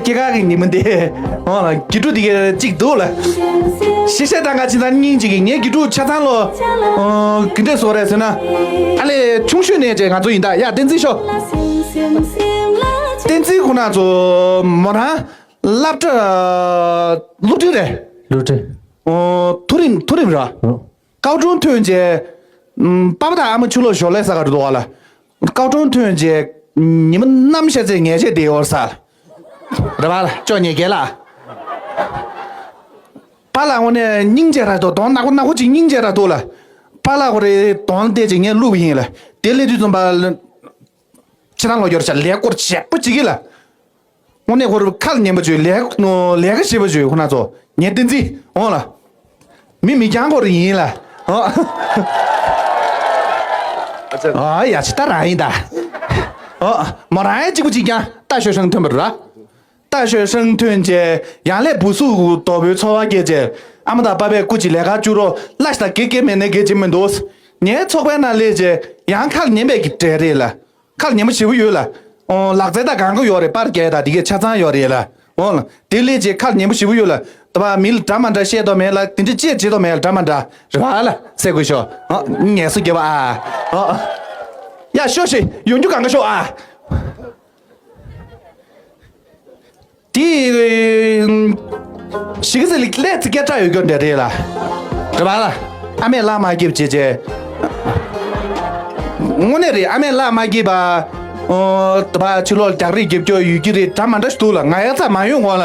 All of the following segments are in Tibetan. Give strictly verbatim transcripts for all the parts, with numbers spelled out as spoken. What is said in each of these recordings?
སྐྱེས་སྐར་གྱི་ཉིན་མོ་འདི། འོ་ལ་དགེ་ཕྲུག་འདི་ག་གཅིག་འདུག་ལ། ཤེས་བྱ་དང་ག་ཅི་དང་སྙིང་གཅིག་གི་ངའི་དགེ་ཕྲུག་ཆ་ཚང་ལོ། ཨོ་གི་འདྲས་བཟོ་རེད་ཟེར་ན། ཨ་ལས་ཆུང་ཤོས་ནས་ཅེ་ང་ཚོ་ཡིན་ད་ཡ་བསྟན་འཛིན་ཤོ། བསྟན་འཛིན་ཁོ་ན་ཚོ་མོ་རང་སློབ་གྲྭ་སློབ་ཁྲིད་རེད། སློབ་ཁྲིད། ཨོ་མཐོ་རིམ་མཐོ་རིམ་ར། ཨོ། ཀའོ་ཀྲུང་ཐོན་རྗེས། ཨམ། པ་ཕ་དང་ཨ་མ་ཕྱི་ལོགས་ཞོར་ལས་ས་ག་རུ་འདུག་བ་ལ། ཀའོ་ཀྲུང་ཐོན་རྗེས། ཉི་མ་གནམ་ཤར་ཚེ་ངལ་ཆད་བསྡད་ཡོད་ས། རེད་བ་ལ་ཅོ་ཉེ་རྒྱལ་ལ། པཱ་ལགས་དངོས་གནས་སྙིང་རྗེ་ར་འདུག་གདོང་ནག་པོ་ནག་པོ་ཅིག་སྙིང་རྗེ་ར་འདུག་ལ། པཱ་ལགས་ཁོ་རེ་གདོང་བལྟས་ཅིག་ངས་བླུགས་པ་ཡིན་ལ། དེ་སླེབས་དུས་ཙམ་པ། ཕྱི་ནང་ལོག་ཡོར་ཆ་ལས་སྐོར་ཞེ་པོ་ཅིག་གི་ལ། དངོས་གནས་ཁོ་རུ་ཁ་ལ་ཉན་པ་བྱོས་ལས་ལས་ཀ་བྱེད་པ་བྱོས་ཁོ་ན་ཚོ་ཉན་བསྟན་འཛིན་འོང་ལ། མི་མི་རྐྱང་ཁོ་རུ་ཡིན་ལ། ཨོ། ཨ་ཡ་ཆི་ད་རང་ཡིན་ད། ཨོ་མོ་རང་ཡ་གཅིག་པུ་གཅིག་རྐྱང་ལྟ་ཤོད་ཤང་ཐོན་པ་རུ་ར། ལྟ་ཤོད་ཤང་ཐོན་རྗེས་ཡང་ལས་བུ་སུ་དོ་བོའི་འཚོ་བ་སྐྱེལ་རྗེས་ཨ་མ་དང་པ་པས་སྐུ་ཅི་ལས་ཀ་བཅུ་རོ་ལ་ཤ་ད་དགེ་དགེ་མེད་ནས་དགེ་ཅི་མི་འདུག་ངའི་ཚོགས་པའི་ནང་སླེབས་རྗེས་ཡང་ཁ་ལ་ཉན་པའི་གི་གྲས་རེད་ལ། ཁ་ལ་ཉན་པོ་ཞེ་པོ་ཡོད་ལ། ཨོ་ལག་རྩལ་དང་གང་ག་ཡོད་རེད། པར་རྒྱག་དང་དེ་གས་ཆ་ཚང་ཡོད་རེད་ལ། ཨོ་ལ་དེ་ལས་རྗེས་ཁ་ལ་ཉན་པོ་ཞེ་པོ་ཡོད་ལ། ད་བ་མི་ལ་འདྲ་མ་འདྲ་བཤད་དོ་མེད་ལ། དེ་འདྲ་ཅེས་བྱེད་དོ་མེད་ལ་འདྲ་མ་འདྲ་རེད་བ་ལ་སེ་དགོས་ཤོག་ཨོ་ངལ་གསོ་རྒྱབ་ཨ། ཨོ་ཡ་ཤོག་ཤིག་ཡོང་རྒྱུ་གང་ག་ཤོག་ཨ། དེ་ཞིག་ཟེར་ལིག་ལས་ཚིག་སྐད་གྲགས་ཡོད་རྒྱུ་འདྲ་རེད་ལ། རེད་བ་ལ། ཨ་མས་ལག་མ་རྒྱབ་བྱེད་བྱེད། དངོས་གནས་རེད། ཨ་མས་ལག་མ་རྒྱབ་པ། ཨོ། ད་བ་ཕྱི་ལོགས་རྒྱག་རེས་རྒྱབ་སྐྱོར་ཡོད་ཀྱི་རེད། འདྲ་མ་འདྲ་ཞིག་འདུག་ལ། ང་ཡ་ཚ་མ་ཡོང་གོང་ལ།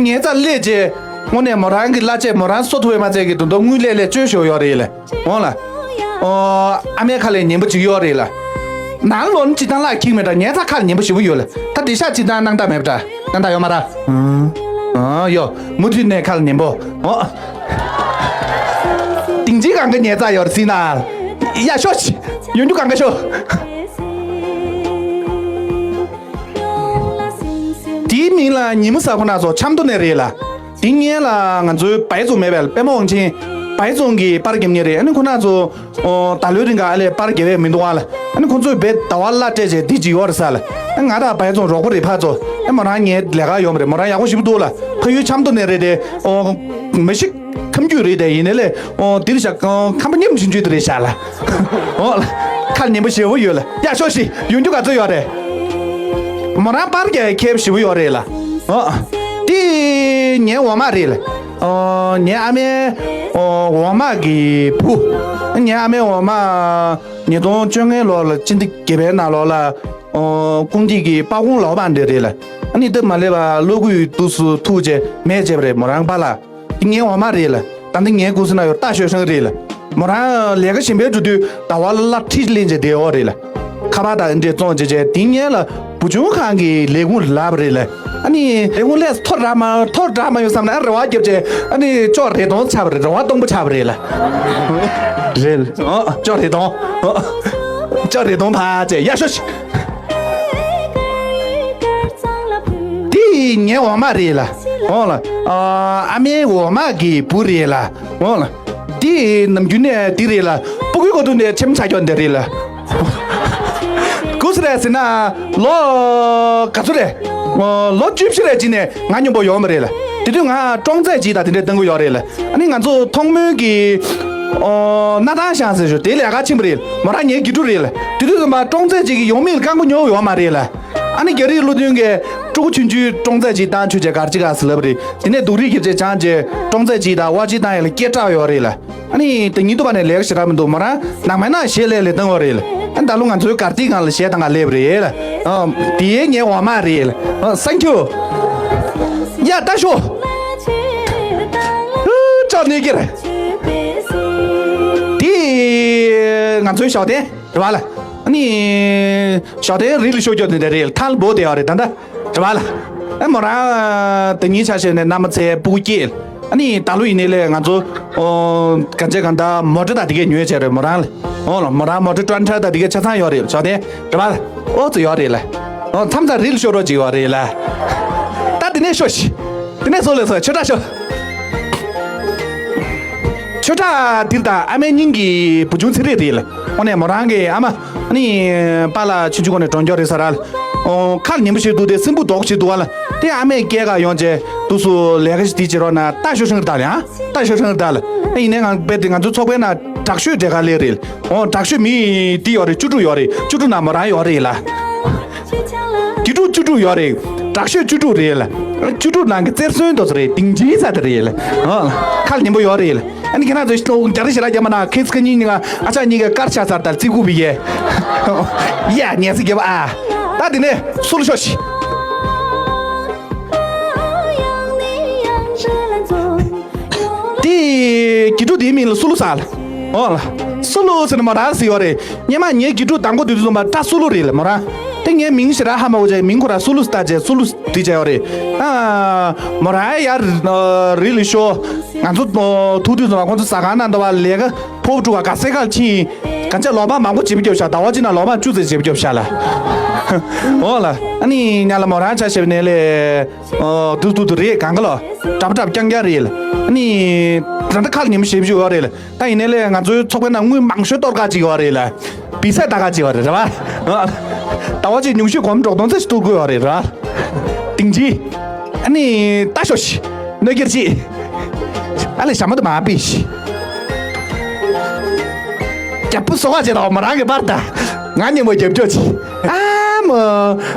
ངའི་རྩ་སླེབས་རྗེས། དངོས་གནས་མོ་རང་གི་གླ་ཆས་མོ་རང་བཟོ་ཐུབ་པའི་མ་ཚད་ཀྱི་དུ་འདོ་དངུལ་ལས་ལས་བཅོལ་ཞོར་ཡོད་རེད་ལ། འོང་ལ། ཨོ། ཨ་མའི་ཁ་ལས་ཉན་པོ་ཅིག་ཡོད་རེད་ལ། ནང་ལོགས་ནི་སྤྱི་བཏང་ལག་འཁྱེར་མེད་འདྲ། ངའི་རྩ་ཁ་ལ་ཉན་པོ་ཞེ་པོ་ཡོད་ལ། ད་དེ་ཤག་སྤྱི་བཏང་སྣང་དག་མེད་པ་འདྲ། སྣང་དག་ཡོད་མ་ར། ཨང་། ཨང་ཡོ། མུ་མཐུད་ནས་ཁ་ལ་ཉན་པོ། ཨོ། དིང་ཅི་གང་ག་ཉལ་ཚགས་ཡོད་རེད་སྲིད་ན། ཡ་ཤོག་ཅི། ཡོང་རྒྱུ་གང་ག་ཤོག་དེའི་མིང་ལ་ཉི་མ་ཟ་ཁོ་ན་ཚོ་ཆབ་མདོ་ནས་རེད་ལ། དེ་སྔོན་ལ་ང་ཚོའི་བའི་ཙུང་མེད་པས་ལ། པད་མ་དབང་ཆེན་བའི་ཙུང་གི་པར་རྒྱབ་མཁན་རེད། ཨ་ནི་ཁོ་ན་ཚོ་ཨོ། ད་ལོའི་རིང་ག་ཨ་ལས་པར་རྒྱབ་པས་མི་འདུག་ཨ་ལ། ཨ་ནི་ཁོ་ཚོས་བའི་ཟླ་བ་གླ་སྤྲད་བྱས་འདི་ཅི་ཡོད་རེད་ས་ལ། ཨ་ང་དང་བའི་ཙུང་རོགས་པ་རེད་ཕར་ཚོ། ཨ་མོ་རང་ངའི་ལས་ཀ་ཡོད་མ་རེད། མོ་རང་ཡག་པོ་ཞེ་པོ་འདུག་ལ། ཕ་ཡུལ་ཆབ་མདོ་ནས་རེད་དེ། ཨོ། མ་གཞི་ཁམས་རྒྱུད་རེད་དེ་ཡིན་ནའི་ལས། ཨོ་འདིར་བཞག་ཁམས་པ་མཉམ་ཕྱིན་བྱུས་དེ་རེད་ཤག་ལ། ཨོ་ཁ་ལ་ཉན་པོ་ཞེ་པོ་ཡོད་ལ། ཡ་ཤོག་ཤི་ཡོང་རྒྱུ་ག་ཚོད་ཡོད་རེད། མོ་རང་པར་རྒྱག་མཁས་པོ་ཞེ་པོ་ཡོད་རེད་ལ། ཨོ། དེ་ངའི་འོ་མ་རེད་ལ། ཨོ་ངའི་ཨ་མའི་ཨོ་འོ་མ་གི་བུ། ངའི་ཨ་མའི་འོ་མ་ཉིས་སྟོང་བཅོ་ལྔའི་ལོ་ལ་སྤྱི་ཟླ་བརྒྱད་པའི་ནང་ལོགས་ལ། ཨོ་ཀུང་ཏི་གི་པ་ཀུང་ལའོ་པན་འདྲ་རེད་ལ། ཨ་ནི་སྟབས་མ་ལེགས་པ་གློ་རྒུད་དུས་སུ་ཐུག་རྗེས་མེད་བྱས་པ་རེད། མོ་རང་པཱ་ལགས། ངའི་འོ་མ་རེད་ལ། ད་ལྟ་ངའི་ཀུང་སི་ན་ཡོད་ལྟ་ཤོད་ཤང་རེད་ལ། མོ་རང་ལས་ཀ་གཞན་པའི་འགྲོ་དུས་ཟླ་བ་ལ་ཁྲི་ལེན་བྱས་བསྡད་ཡོད་རེད་ལ། ཁ་པར་དང་འདྲེ་བཙོང་བྱས་བྱས་དེ་སྔོན་ལ་བུ་ཆུང་ཁང་གི་ལས་ཁུངས་ལབ་རེད་ལ། ཨ་ནི་ལས་ཁུངས་ལས་མཐོ་དྲགས་མ་མཐོ་དྲགས་མ་ཡོང་བསམ་ན་ཨ་རེ་བ་རྒྱབ་བྱས་ཨ་ནི་ཅོག་རེ་སྟོང་ཆགས་པ་རེད། རེ་བ་སྟོང་པོ་ཆགས་པ་རེད་ལ། རེད་ལ། ཨོ་ཅོག་རེ་སྟོང་། ཨོ་ཅོག་རེ་སྟོང་ཕ་ཅེ་ཡ་ཤོ་ཤི། དེ་ངའི་འོ་མ་རེད་ལ། འོ་ལ། ཨ་ཨ་མའི་འོ་མ་གི་བུ་རེད་ལ། འོ་ལ། དེ་ནམ་རྒྱུན་ནས་དེ་རེད་ལ། སྤུ་གུའི་གོ་དུ་ནས་ཆེམ་ཆ་ཀྱོག་འདི་རེད་ལ། གུ་སུ་རེད་ཟེར་ན་ལོ་ག་ཚོད་རེད། ལོ་བཅུ་བཞི་རེད་ཅི་ནས་ང་སྙོམས་པོ་ཡོང་མ་རེད་ལ། དེ་དུས་ང་ཀྲོང་ཙེ་ཅི་དང་དེ་འདྲའི་ལྟ་གི་ཡོད་རེད་ལ། ཨ་ནི་ང་ཚོ་ཐོག་མོའི་གི་ཨོ་སྣ་ཐང་ཤང་ཟེར་ཞོ་དེ་ལས་ཀ་ཆེན་པོ་རེད། མོ་རང་ངའི་དགེ་ཕྲུག་རེད་ལ། དེ་དུས་ཙམ་པ་ཀྲོང་ཙེ་ཅིག་གི་ཡོང་མིར་རྐང་པ་ཉོ་ཡོད་མ་རེད་ལ། ཨ་ནི་རྒྱ་རིགས་སློབ་ཐོན་གྱི་ཕྲུ་གུ་ཆུང་ཆུང་ཀྲོང་ཙེ་ཅིག་བཏང་ཆུ་ཅེ་གར་ཅི་ག་སི་ལབ་རེད། དེ་ནས་སྡུག་རིགས་ཀྱི་ཅེ་ཅང་ཅེ་ཀྲོང་ཙེ་ཅིག་དང་བ་ཅིག་བཏང་ཡ་ལ་སྐད་གྲགས་ཡོད་རེད་ལ། ཨ་ནི་དེ་ཉིད་དུ་བ་ནས་ལས་ཀ་ཞེ་དྲག་མི་འདུག་མོ་རང་ནང་མ་ནང་ཞེས་ལས་ལས་བཏང་བ་རེད་ལ། ཨ་ནི་ད་ལོ་ང་ཚོའི་གར་ཐིག་སྒང་ལ་ཞེ་དང་ག་སླེབས་རེད་ལ། ཨ་དེ་ངའི་འོ་མ་རེད་ལ། ཨ་སང་ཁྱུ། ཡ་ད་ཤོ། ཧུ་ཅོ་ནི་ཀིར། དེ་ང་ཚོའི་ཞའོ་ཏན་རེད་བ་ལ། ཨ་ནི་ཞའོ་ཏན་རི་ལ་ཤོ་ཀྱོ་དེ་འདྲ་རེད་ལ། ཐང་ལ་བོ་དེ་ཡོད་རེད་ད་ད། རེད་བ་ལ། ཨ་མོ་རང་དེ་ཉིན་ཆ་བྱས་ནས་མནའ་མ་ཚེ་སྤུ་གུ་སྐྱེས། ཨ་ནི་ད་ལོ་ཡིན་ནའི་ལས་ང་ཚོ་ཨོ་ག་ཚད་གང་ལྟར་མོ་ཊ་དང་དེ་གས་ཉོས་བྱས་རེད་མོ་རང་ལ། ཨོ་ལ་མོ་རང་མོ་ཊ་ཀྲོན་ཁྲ་དང་དེ་གས་ཆ་ཚང་ཡོད་རེད་ཞའོ་ཏན་རེད་བ་ལ། ཨོ་ཙི་ཡོད་རེད་ལ། ཨོ་མཚམས་མཚམས་རི་ལ་ཤོ་རོ་ཅིག་ཡོད་རེད་ལ། ད་དེ་ནས་ཤོ་ཤི། དེ་ནས་སོ་ལས་སོ་ཆོས་གྲྭ་ཤོ། ཆོས་གྲྭ་འདིར་དང་ཨ་མའི་སྙིང་གི་བུ་ཆུང་ཚེ་རིང་རེད་ལ། ཨོ་ནས་མོ་རང་གི་ཨ་མ། ཨ་ནི་པཱ་ལགས་ཆུང་ཆུང་གོ་ནས་གྲོང་འཇོག་རེད་ས་ར་ལ། ཨོ་ཁ་ལ་ཉན་པོ་ཞིག་འདུག་སྟེ་སྲིན་བུ་མདོག་ཞིག་འདུག་ཨ་ལ། དེ་ཨ་མས་སྐྱེལ་ག་ཡོང་རྗེས་དུས་སུ་ལས་ཀ་ཞིག་དེ་བྱེད་རོགས་གནང་། ལྟ་ཤོག་ཧྲང་རི་ད་ལ་ཨ་ལྟ་ཤོག་ཧྲང་རི་ད་ལ་ཨ་ཡིན་ནའི་ང་དཔེ་དེ་ང་ཚོའི་ཚོགས་པའི་ནང་དྲག་ཤོས་གྲས་ག་ལེ་རེད། འོ་དྲག་ཤོས་མི་དེ་ཡོད་རེད། བཅུ་དྲུག་ཡོད་རེད། བཅུ་དྲུག་ནང་མོ་རང་ཡོད་རེད་ལ། དགེ་ཕྲུག་བཅུ་དྲུག་ཡོད་རེད། དྲག་ཤོས་བཅུ་དྲུག་རེད་ལ། བཅུ་དྲུག་ནང་གི་རྩེར་སོན་དོ་ཚོ་རེད། སྡིངས་ཆའི་ས་དེ་རེད་ལ། ཨ། ཁ་ལ་ཉན་པོ་ཡོད་རེད་ལ། ཨ་ནི་ཁྱེད་རང་ཚོ་ཞིག་ལོ་རྒྱ་རི་ཞེ་དྲག་རྒྱབ་མ་ན་ཁེ་ཚི་ཁ་གཉིས་གཉིས་ཀ་ཨ་ཅག་གཉིས་ཀ་དཀར་ཆག་ཚར་དང་རྩིས་ཁུག་པི་ཡེ། ཡ་ཉལ་སི་རྒྱབ་ཨ། ད་དེ་ནས་སུ་ལུ་ཤོག་ཤི། དེ་དགེ་ཕྲུག་དེའི་མིང་ལ་སུ་ལུ་ཟེར་ལ། འོ་ལ། སུ་ལུ་ཟེར་ནས་མོ་རང་ཟེར་ཡོད་རེད། སྔོན་མ་ངའི་དགེ་ཕྲུག་དང་པོ་དུས་ཚོད་ཙམ་པ་བཀྲ་སུ་ལུ་རེད་ལ་མོ་རང་། དེ་ངའི་མིང་ཞེ་དྲག་ཧ་མ་གོ་བྱས་མིང་ཁོ་རང་སུ་ལུ་ཟེར་ལྟ་བྱས་སུ་ལུ་དེ་བྱས་ཡོད་རེད། ཨ། མོ་རང་ཡར་རི་ལི་ཤོ། ང་ཚོ་ཐུག་དུས་ཙམ་པ་ཁོ་ཚོ་ཟ་ཁང་ནང་འདུག་བ་ལས་ཀ་ཕོབ་ཕྲུག་ག་ག་སེ་གལ་ཕྱིན། ག་ཅག་ལོ་མ་མང་པོ་བྱེད་རྒྱུ་ཤ་ཟླ་བ་གཅིག་ནང་ལོ་མ་བཅུ་ཙམ་བྱེད་རྒྱུ་ཤ་ལ། འོ་ལ། ཨ་ནི་ཉ་ལ་མོ་རང་ཆ་ཤེས་པ་ནས་ལས། ཨོ། དུ་དུ་དུ་རེད་གང་ག་ལོ། གྲབ་གྲབ་རྐྱང་རྐྱང་རེད་ལ། ཨ་ནི། ད་ལྟ་ཁག་ཉིན་མོ་ཞེ་པོ་ཅིག་ཡོད་རེད་ལ། ད་ཡིན་ནའི་ལས་ང་ཚོའི་ཚོགས་པའི་ནང་དངུལ་མང་ཤོས་གཏོར་ག་ཅིག་ཡོད་རེད་ལ། བི་ས་ད་ག་ཅིག་ཡོད་རེད་རེད་བ། ཟླ་བ་གཅིག་ཉུང་ཤོས་སྒོར་མོ་འགྲོ་སྟོང་ཙམ་ཞིག་གཏོར་དགོས་ཡོད་རེད་རེད་བ། དིང་ཅི། ཨ་ནི་ལྟ་ཤོག་ཤི། གནོད་སྐྱེལ་ཅིག་ཨ་ལས་ཞྭ་མོ་དུ་མ་པི་ཤི། རྒྱབ་པོ་སོ་ག་བྱེད་དང་མོ་རང་གི་པར་ད། ང་ཉིན་མོ་རྒྱབ་སྐྱོར་ཅིག་ཨ་མོ།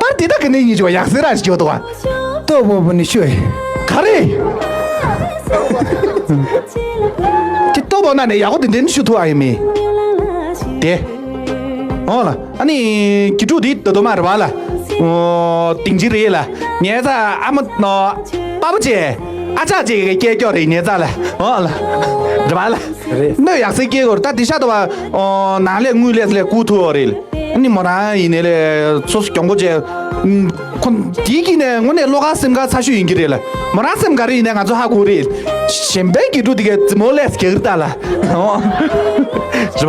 པར་དེ་དག་གི་ནི་ཡིན་ཅིག་ཡག་སེ་ར་ཞིག་ཡོད་དོ་བ། ལྟོ་བོ་བོ་ནི་ཤོད། ག་རེ། ཁྱི་ལྟོ་བོ་ན་ནས་ཡག་པོ་དེ་འདྲ་ནི་ཤུ་ཐུ་ཨ་ཡི་མི། དེ། འོ་ལ། ཨ་ནི་གི་ཕྲུག་དེ་ད་དུ་མ་རེད་བ་ལ། འོ། དིང་ཅི་རེད་ལ། ཉལ་ཚ་ཨ་མ་ནོ། པ་པ་ཅེ། ཨ་ཅག་ཅེ་གི་སྐད་སྐྱོ་རེད་ཉལ་ཚ་ལ། འོ་ལ། རེད་བ་ལ། རེད། གནོད་ཡག་སེ་སྐྱེལ་དགོས་རེད་ད་དེ་ཤ་ད་བ། འོ། ནང་ལས་དངུལ་ལས་ལས་བསྐུར་ཐུབ་བ་རེད། ཨ་ནི་མོ་རང་ཡིན་ནའི་ལས་སོ་སོ་གྱོང་པོ་བྱས། ཁོ་དེའི་དཀྱིལ་ནས་དངོས་གནས་བློ་དཀར་སེམས་དཀར་ཚ་ཤོས་ཡིན་གྱི་རེད་ལ། མོ་རང་སེམས་དཀར་རེད་ཡིན་ནའི་ང་ཚོ་ཧ་གོ་རེད། གཞན་པའི་དགེ་ཕྲུག་དེ་གའི་རྫི་མོ་ལས་རྒྱག་རེད་ད་ལ། རེད་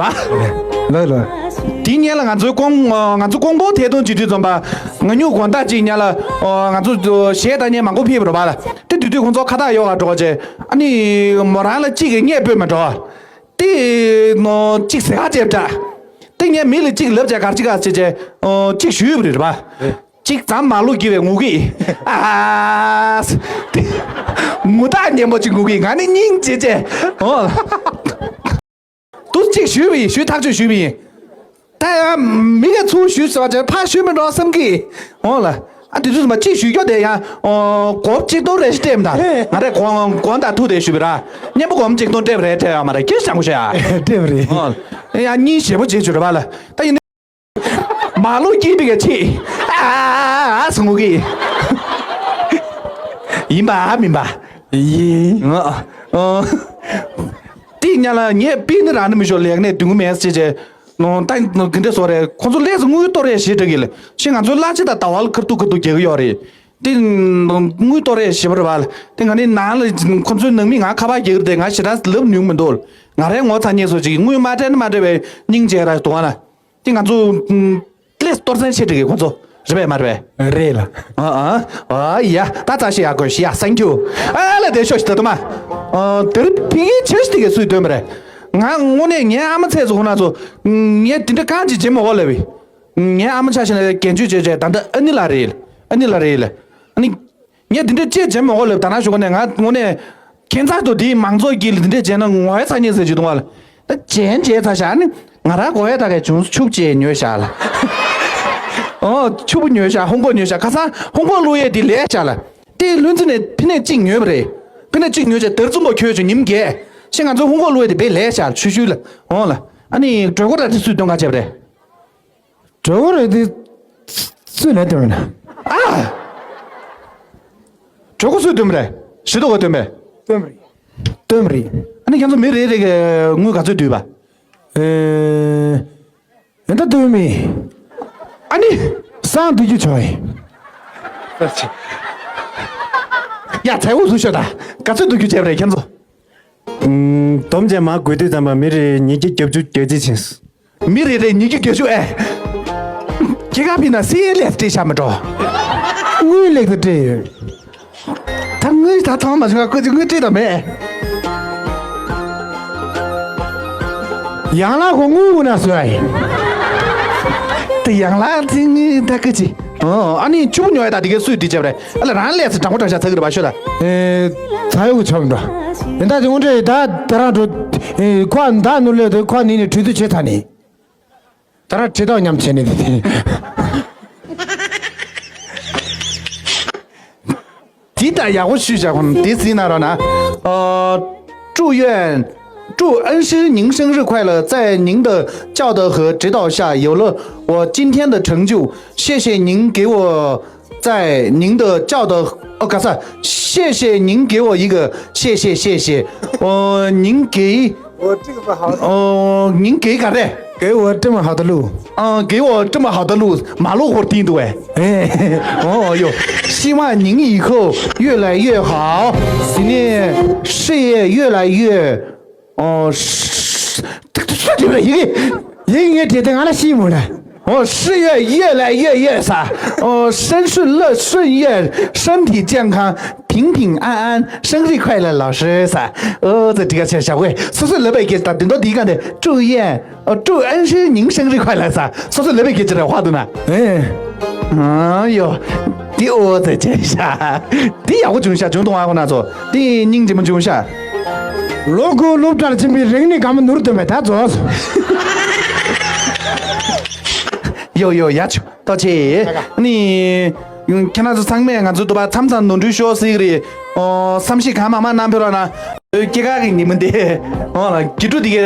བ། ལོས་ལོས། དེའི་སྔོན་ལ་ང་ཚོའི་ཀོང་ང་ཚོ་ཀོང་པོ་ཐད་གཏོང་བྱེད་དུས་ཙམ་པ། ང་ཉུ་དགོང་དག་ཅིག་ཉལ་ལ། ང་ཚོ་གཞས་བཏང་མཁན་མང་པོ་ཕེབས་རེད་བ་ལ། དེ་དུས་དུས་ཁོང་ཚོ་ཁ་བཏགས་གཡོག་ག་འགྲོ་བ་བྱས། ཨ་ནི་མོ་རང་ལ་གཅིག་གིས་བརྙས་སྤོས་མ་འགྲོ། དེ་ནོ་གཅིག་ཟེར་ཁ་ཅེབ་འདྲ། དེ་ངས་མི་ལ་གཅིག་ལབ་བྱས་གར་གཅིག་ག་ཟེར་བྱས། ཨོ། གཅིག་ཞུས་པ་རེད་པ། གཅིག་འཛམ་མ་ལུག་གི་བའི་ངུ་གི། ཨ། དེ། ངུ་རྟགས་སྙན་པོ་གཅིག་ངུ་གི་ང་ནི་སྙིང་རྗེ་བྱས། ཨོ། དུ་གཅིག་ཞུས་པ་ཡིན་ཞུས་ཐག་ཆོད་ཞུས་པ་ཡིན། ད་ཡང་མི་ག་ཚུར་ཞུས་ཟེར་བ་ཅན་ཕར་ཞུས་མི་འགྲོ་བསམ་གི། འོང་ལ། ཨ་དེ་དུས་མ་གཅིག་ཞུས་སྐྱོ་དེ་ཡང་། འོ། སྒོར་གཅིག་སྟོང་རེ་ཞིག་སྤྲད་མི་དང་། ང་རེ་གོང་གོང་དང་ཐུག་དེ་ཞུས་པ་ར། སྙན་པོ་སྒོར་གཅིག་སྟོང་སྤྲད་པ་རེད་སྤྲད་ཡོད་མ་རེད་ཁྱེད་ཞང་པོ་ཤ་ཡ། སྤྲད་པ་རེད། འོ། ཡང་གཉིས་ཞེ་པོ་བྱེད་བཅུག་རེད་པ་ལ། ད་ཡིན་ནའི། མ་ལུག་སྐྱིད་པའི་ག་ཆེ། ཨ་ཨ་ཨ་ཟུང་གི། ཡིན་པ་ཨ་མིན་པ། ཡིན། འོ། འོ། དེ་ཉ་ལ་ངས་པི་ནི་རང་ནི་མི་ཤོར་ལེགས་ནས་དུང་མེད་ཟེར་བྱས། ནོ་ད་ནོ་གི་འདྲ་སོ་རེད་ཁོ་ཚོ་ལས་སུ་དངུལ་གཏོར་རེ་ཞེ་དྲག་གི་ལ་ཤི་ང་ཚོའི་གླ་ཆ་དང་ཟླ་བ་ལ་ཁ་ཐུག་ཁ་ཐུག་རྒྱག་གི་ཡོད་རེད། དེ་དངུལ་གཏོར་རེ་ཞེ་པོ་རེད་བ་ལ་དེ་ང་ནི་ནང་ལ་ཁོ་ཚོའི་ནང་མི་ང་ཁ་པར་རྒྱག་གི་རེད་ང་ཞེ་དྲག་ལབ་ཉུང་མི་འདུག་ང་རའི་ངོ་ཚ་ཉེས་སོ་ཅིག་དངུལ་མ་སྤྲད་ན་མ་སྤྲད་པའི་སྙིང་རྗེ་ར་འདུག་ཨ་ན་དེ་ང་ཚོ་ལས་གཏོར་ཚན་ཆེ་དྲག་གི་ཁོ་ཚོ་རེད་པས་མ་རེད་པས། རེད་ལ། ཨ་ཨ་ཨ་ཡ་ད་ཙ་ཤི་ཡ་གོ་ཤི་ཡ་སེང་ཁྱུ་ཨ་ལ་དེ་ཤོ་ཤི་ད་དུ་མ་ཨ་དེར་ཕིང་ཡི་ཆེ་ཤི་དེ་ག་སུས་སྟོན་པ་རེད། ང་དངོས་གནས་ངའི་ཨ་མ་ཚེ་སུ་ཁོ་ན་ཚོ་ངས་དེ་འདྲ་གང་ཅི་བྱེད་མ་གོ་ལབ་བི། ངའི་ཨ་མ་ཆ་ཤི་ན་རྒན་ཆོས་བྱས་བྱས་ད་ལྟ་ཨ་ནི་ལ་རེད། ཨ་ནི་ལ་རེད་ལ། ཨ་ནི། ངས་དེ་འདྲ་ཅི་བྱེད་མ་གོ་ལབ་ད་ན་ཞུ་གོ་ནས་ང་དངོས་གནས། ཁྱེད་ཚ་དུ་དེའི་མང་ཚོགས་ཀྱིས་དེ་འདྲ་བྱས་ན་ངོ་ཡ་ཚ་ཉེ་ཟེར་གྱི་འདུག་བ་ལ། ད་ཅན་བྱས་ཚ་ཤ་ནི་ང་རང་གོ་ཡ་ད་གས་བྱུང་ཆུབ་ཅེས་ཉོས་ཤ་ལ། ཨོ་ཆུ་བུ་ཉོས་ཤ་ཧོང་གོ་ཉོས་ཤ་ཁ་སང་ཧོང་གོ་བླུག་ཡས་དེ་ལས་ཤ་ལ། དེ་ལྷུན་རྩེ་ནས་ཕི་ནས་གཅིག་ཉོས་པ་རེད། ཕི་ནས་གཅིག་ཉོས་བྱས་དར་ཙུམ་པོ་ཁྱོད་ཚོ་ཉིམ་རྒས་ཤེ་ང་ཚོ་ཧོང་གོ་བླུག་ཡས་དེ་བེ་ལས་ཤ་ལ་ཆུ་ཤུལ་ལ་ཨོ་ལ། ཨ་ནི་གྲོད་ཁོག་ར་དེ་སུས་སྟོན་ག་བྱས་པ་རེད། གྲོད་ཁོག་རེད་དེ། སུས་ལས་སྟོན་རེད་ན། ཨ། གྲོད་ཁོག་སུས་སྟོན་པ་རེད། ཞི་ཏོ་ག་སྟོན་པས། སྟོན་པ་རེད། སྟོན་པ་རེད། ཨ་ནི་ཁྱེད་ཚོ་མི་རེ་རེ་གི་དངུལ་ག་ཚོད་བསྡུས་པ། ཨེ། ཨེ་ད་སྟོན་མི། ཨ་ནི། སང་བསྡུ་རྒྱུ་བྱོས་ཡིན། ཡ་ཚེ་འུ་ཚུ་ཤོད་ད། ག་ཚོད་བསྡུ་རྒྱུ་བྱས་པ་རེད་ཁྱེད་ཚོ། ཨུམ། སྡོམ་བྱས་མ་དགོས་དུས་ཙམ་པ་མི་རེ་ཉིས་བརྒྱ་བརྒྱད་ཅུ་བརྒྱད་ཅུ་ཕྱིན། མི་རེ་རེ་ཉིས་བརྒྱ་བརྒྱད་ཅུ་ཨེ། ཁྱེད་ཀ་ཕི་ན་སི་ཨེ་ལེ་སི་སྤྲད་བཞག་མི་འགྲོ། དངུལ་ལེགས་སུ་སྤྲད་ཡོད། ད་དངུལ་ད་ཐོང་མ་བྱུང་བ་ཀོ་ཅི་དངུལ་སྤྲད་དང་མེད། ཡང་ལ་ཁོ་དངུལ་འུ་ན་སོ་ཨེ། དེ་ཡང་ལ་དེ་དངུལ་ད་ཀོ་ཅི། ཨ་ནི་ཆུ་བོ་ཉོ་ཡ་ད་དེ་གའི་སུས་དེ་བྱས་པ་རེད། ཨ་ལ་རང་ལས་སུ་དྲང་པོ་དྲང་བཞག་ཚ་གི་རེད་པ་ཤོད་ད། ཨེ། ཚ་ཡོད་གི་ཆོག་འགྲོ། ཡིན་ད་དེ་འོང་འདྲེ་ད་དེ་རང་འགྲོ། ཨེ། ཁོ་མདའ་ནུ་ལས་དེ་ཁོ་ནི་ནི་གྲོས་བསྡུར་བྱེད་ཐ་ནི། ད་ར་ཁྲི་ཐག་མཉམ་བྱས་ནས་དེ་དེ། དེ་ལྟར་ཡག་པོ་ཞུས་བཞག་ཁོང་དེ་ཟིན་ན་རོ་ན། ཨ། 祝愿 祝恩师您生日快乐，在您的教导和指导下，有了我今天的成就。谢谢您给我在您的教导，哦，嘎萨，谢谢您给我一个，谢谢谢谢，哦，您给 我这个不好。哦，您给个嘞。给我这么好的路。嗯，给我这么好的路，马路虎盯着哎。哎，哦哟，希望您以后越来越好。今年事业越来越，哦，是，是这个一个， ཡིན་ངས་བྲིས་ཏེ་ང་ལ་ཤེས་མོད་ལ། 哦，事业越来越越啥？哦，生顺乐顺愿，身体健康，平平安安，生日快乐，老师啥？哦，这这个是小慧，是是来背给他，顶多第一个的祝愿，哦，祝恩师您生日快乐啥？是是来背给这个话的呢？哎，哎哟，第二再见一下，第二我就下中东啊，我那做，第您怎么就下？ ལོ་དགུ་སློབ་གྲྭར་ཕྱིན་པའི་རིང་ནས་དགའ་མོ་ནོར་དུ་མེད་ད་རྫོགས། ཡོ་ཡོ་ཡ་ཆུ་ཏོ་ཆེ་ནི། ཁྱེད་རང་ཚོ་ཚང་མས་ང་ཚོ་དུ་བ་མཚམས་མཚམས་ནོར་འཁྲུལ་ཤོར་སྲིད་རེད། ཨོ། བསམ་ཤེས་གང་མང་མང་གནང་ཕེབས་རོགས་གནང་། སྐྱེ་རྒ་གི་ཉིན་མོ་འདི། ཨོ་ལ་དགེ་ཕྲུག་འདི་གའི་